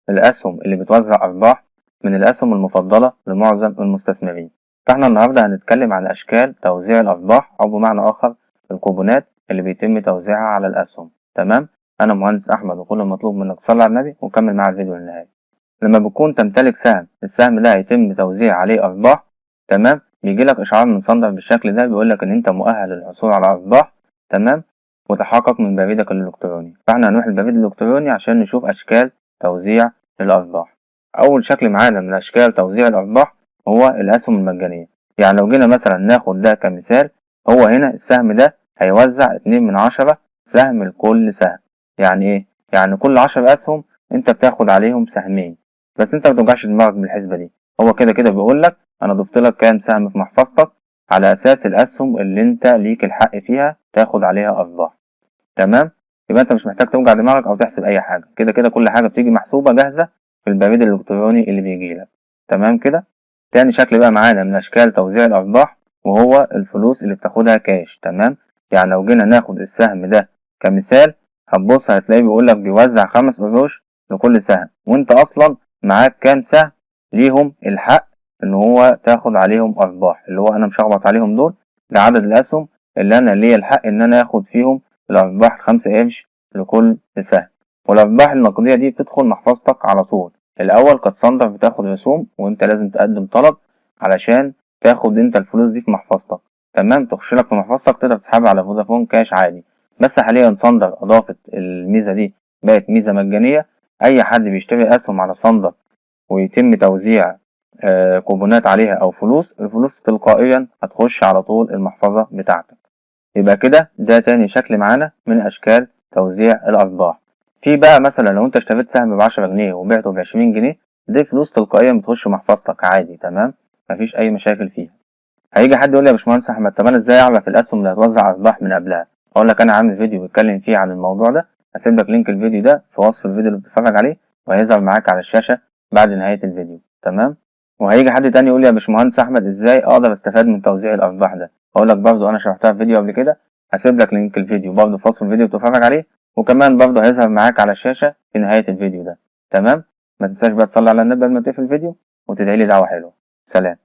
الأسهم اللي بتوزع أرباح من الأسهم المفضلة لمعظم المستثمرين. فاحنا النهاردة هنتكلم عن أشكال توزيع الأرباح، أو بمعنى آخر الكوبونات اللي بيتم توزيعها على الأسهم. تمام، أنا مهندس أحمد، وكل المطلوب منك تصلي على النبي وكمل مع الفيديو للنهاية. لما بتكون تمتلك سهم، السهم ده هيتم توزيع عليه أرباح. تمام، بيجيلك إشعار من صندر بالشكل ده، بيقولك إن أنت مؤهل للحصول على أرباح. تمام، وتحقق من بريدك الإلكتروني. فاحنا هنروح البريد الإلكتروني عشان نشوف أشكال توزيع الأرباح. أول شكل معانا من أشكال توزيع الأرباح هو الأسهم المجانية. يعني لو جينا مثلا ناخد ده كمثال، هو هنا السهم ده هيوزع 2 من 10 سهم لكل سهم. يعني إيه؟ يعني كل 10 أسهم أنت بتاخد عليهم سهمين. بس أنت متوجعش دماغك بالحسبة دي، هو كده كده بيقولك أنا ضفت لك كام سهم في محفظتك على أساس الأسهم اللي أنت ليك الحق فيها تاخد عليها أرباح. تمام، يبقى أنت مش محتاج توجع دماغك أو تحسب أي حاجة، كده كده كل حاجة بتيجي محسوبة جاهزة في البريد الإلكتروني اللي بيجيلك. تمام كده. تاني شكل بقى معانا من أشكال توزيع الأرباح وهو الفلوس اللي بتاخدها كاش. تمام، يعني لو جينا ناخد السهم ده كمثال، هتبص هتلاقيه بيقولك بيوزع 5 قروش لكل سهم، وانت اصلا معاك كام سهم ليهم الحق ان هو تاخد عليهم ارباح، اللي هو انا مشخبط عليهم دول، ده عدد الاسهم اللي انا ليا الحق ان انا اخد فيهم الارباح ال5 قرش لكل سهم. والارباح النقدية دي بتدخل محفظتك على طول. الاول كانت صندر بتاخد رسوم، وانت لازم تقدم طلب علشان تاخد انت الفلوس دي في محفظتك. تمام، تخش لك في محفظتك، تقدر تسحبها على فودافون كاش عادي. بس حاليا صندر اضافت الميزة دي، بقت ميزة مجانية. اي حد بيشتري اسهم على صندر ويتم توزيع كوبونات عليها او فلوس، الفلوس تلقائيا هتخش على طول المحفظة بتاعتك. يبقى كده ده تاني شكل معانا من اشكال توزيع الارباح. في بقى مثلا لو انت اشتريت سهم ب10 جنيه وبعته ب20 جنيه، دي فلوس تلقائيا بتخش محفظتك عادي. تمام، مفيش اي مشاكل فيها. هيجي حد يقول لي: يا باشمهندس احمد، طب انا ازاي اعرف الاسهم اللي هتوزع ارباح من قبلها؟ اقول لك انا عامل فيديو بيتكلم فيه عن الموضوع ده، هسيب لك link الفيديو ده في وصف الفيديو اللي بتتفرج عليه، وهيظهر معاك على الشاشة بعد نهاية الفيديو. تمام، وهيجي حد تاني يقول لي: يا باشمهندس احمد، ازاي اقدر استفاد من توزيع الارباح ده؟ اقول لك برضو انا شرحتها في فيديو قبل كده، هسيب لك link الفيديو برضو في وصف الفيديو بتتفرج عليه، وكمان برضو هيظهر معاك على الشاشة في نهاية الفيديو ده. تمام، ما تنساش بقى تصلي على النبي قبل ما تقفل الفيديو وتدعي لي دعوة حلوة. سلام.